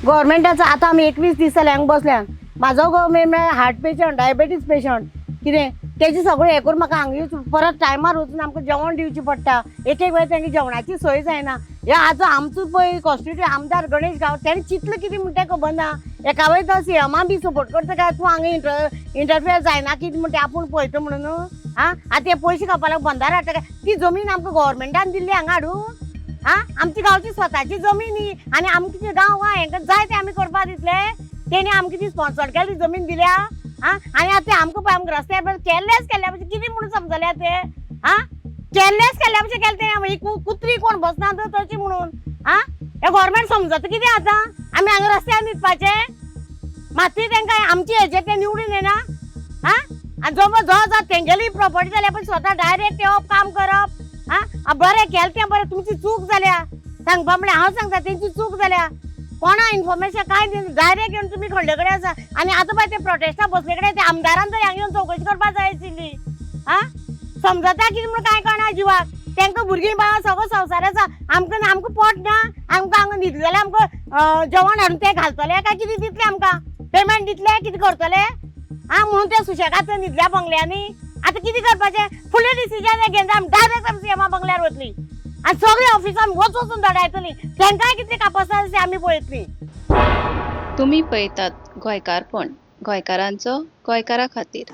गव्हर्मेंटाचो आतां आमी 21 दीस जाले हांगा बसल्यान. म्हाजो गव्हर्मेंट म्हळ्यार हार्ट पेशंट, डायबेटीस पेशंट, कितें तेजें सगळें हें करून म्हाका हांगा येवचें परत टायमार वचून आमकां जेवण दिवचें पडटा. एक एक वेळ तेंगे जेवणाची सोय जायना. हे आतां आमचो पळय कॉन्स्टिट्युएंट आमदार गणेश गांव तेणें चिंतलें कितें म्हणटा तें खबर ना. एका वेळ तो सीएमा बी सपोर्ट करता काय तूं हांगा इंटरफियर जायना कितें म्हणटा आपूण पळयता म्हणून. आं, आतां ते पयशे खावपा बंदार हाडटा काय? ती जमीन आमकां गव्हर्मेंटान दिल्ली हांगा हाडून. आं, आमची गांवची स्वताची जमीन ही आनी आमची गांव आहा, हेंकां जाय तें आमी करपा दितले. तेणी आमकां ती स्पॉन्सर केली जमीन दिल्या. आं, आनी आतां आमकां पळय आमकां रस्त्यार केल्लेच केल्ल्या भशेन कितें म्हणून समजले ते. आं, केल्लेच केल्ल्या भशेन केलें तें. ही कुत्री कोण बसना तर तशी म्हणून. आं, हें गव्हर्मेंट समजता कितें आतां आमी हांगा रस्त्यार न्हिदपाचें? मातूय तेंकां आमचे हेजेर ते निवडून येना. आं, आनी जो जो जो तेंगेली प्रॉपर्टी जाल्या पण स्वता डायरेक्ट येवप काम करप. आं, बरें केलें तें बरें, तुमची चूक जाल्या सांगपा म्हळ्यार हांव सांगता तेंची चूक जाल्या. कोणा इन्फॉर्मेशन कांय दिना, डायरेक्ट येवन तुमी खडले कडेन आसा. आनी आतां पळय ते प्रोटेस्टा बसले कडेन ते आमदारान तर हांगा येवन चवकशी करपा जाय आशिल्ली. आं, समजता कितें म्हणून कांय कळना जिवाक. तेंकां भुरगीं बाळां सगळो संवसार आसा, आमकां ना, आमकां पोट ना, आमकां हांगा न्हिदले जाल्यार आमकां जेवण हाडून ते घालतले काय कितें दितले? आमकां पेमेंट दितले कितें करतले? आं, म्हणून ते सुशेगाद ते न्हिदल्या बंगल्यांनी. आतां कितें करपाचें? फुडलें डिसिजन घेवन आमी डायरेक्ट आमी सीएमा बंगल्यार वतली आनी सगळीं ऑफिसान वच वचून दडायतली. तेंकांय कितली कापसां आसा आमी पळयतली. तुमी पळयतात गोंयकारपण, गोंयकारांचो गोंयकारा खातीर.